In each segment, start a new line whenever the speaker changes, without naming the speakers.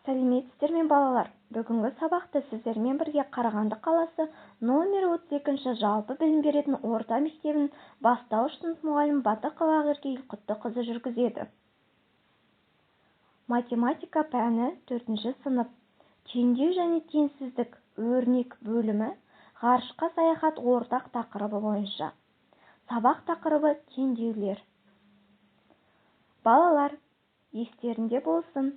Сәлеметсіздер ме, балалар? Бүгінгі сабақты сіздермен бірге Қарағанды қаласы номер 32-ші жалпы білім беретін орта мектебінің бастауыш сынып мұғалімі Бадықова Ақерке Елқұттықызы жүргізеді. Математика пәні, 4-ші сынып. Теңдеу және теңсіздік, өрнек бөлімі, ғарышқа саяхат ортақ тақырыбы бойынша. Сабақ тақырыбы: теңдеулер. Балалар, естерінде болсын,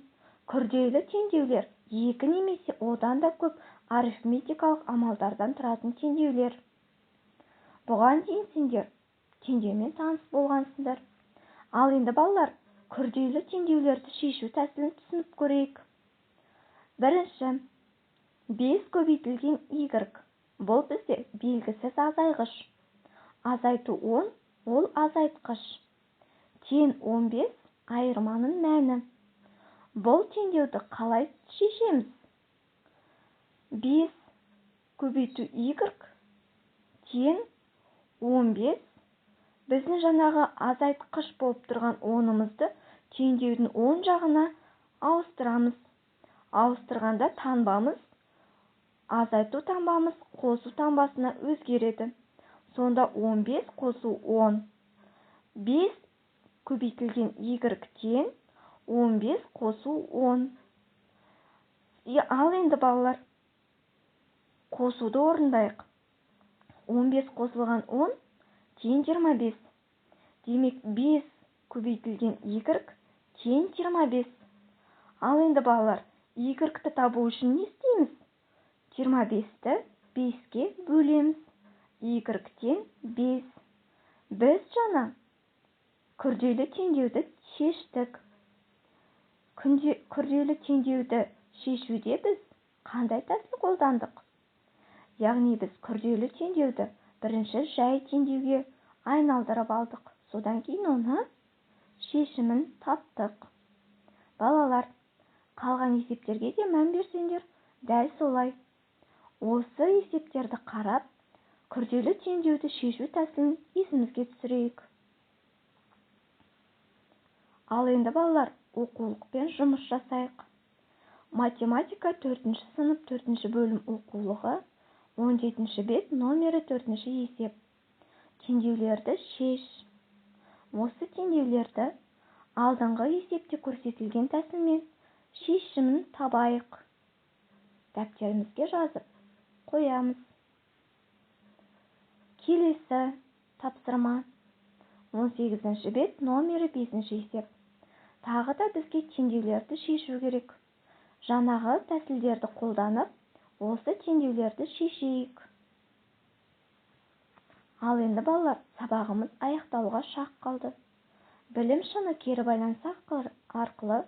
күрделі теңдеулер екі немесе одан да көп арифметикалық амалдардан тұратын теңдеулер. Бұған дейін сендер теңдеумен таныс болғансыңдар. Ал енді, балалар, күрделі теңдеулерді шешу тәсілін түсініп көрейік. Бірінші, 5 көбейтілген y. Бұл бізде белгісіз азайғыш. Азайту 10, ол азайтқыш. Тең 15, айырманың мәні. Бұл теңдеуді қалай шешеміз? 5 көбейту y тең 15. Біздің жаңағы азайтқыш болып тұрған онымызды теңдеудің оң жағына ауыстырамыз. Ауыстырғанда таңбамыз, азайту таңбамыз қосу таңбасына өзгереді. Сонда 15 қосу 10. 5 көбейтілген y тең 15 қосу 10. Ал енді, балалар, қосуды орындайық. 15 қосылған 10 тең 25. Демек, 5 көбейтілген y тең 25. Ал енді, балалар, y-ті табу үшін не істейміз? 25-ті 5-ке бөлеміз. Y тең 5. Біз жаңа күрделі теңдеуді шештік. Күрделі теңдеуді шешуде біз қандай тәсіл қолдандық? Яғни біз күрделі теңдеуді бірінші жай теңдеуге айналдырып алдық. Содан кейін оны шешімін таптық. Балалар, қалған есептерге де мән берсеңдер, дәл солай. Осы есептерді қарап, күрделі теңдеуді шешу тәсілін есімізге түсірейік. Ал енді, балалар, оқулықпен жұмыс жасайық. Математика, 4 сынып, 4 бөлім оқулығы, 17 бет, номері 4 есеп. Теңдеулерді шеш. Осы теңдеулерді алдыңғы есепте көрсетілген тәсілмен шешімін табайық. Дәптерімізге жазып қоямыз. Келесі тапсырма: 18 бет, номері 5 есеп. Тағы да бізге теңдеулерді шешу керек. Жаңағы тәсілдерді қолданып, осы теңдеулерді шешейік. Ал енді, балалар, сабағымыз аяқталуға шақ қалды. Білім шыны кері байланыс арқылы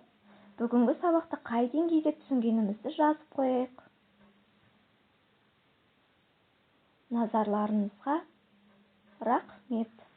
бүгінгі сабақты қай деңгейде түсінгенімізді жазып қояйық. Назарларыңызға рахмет.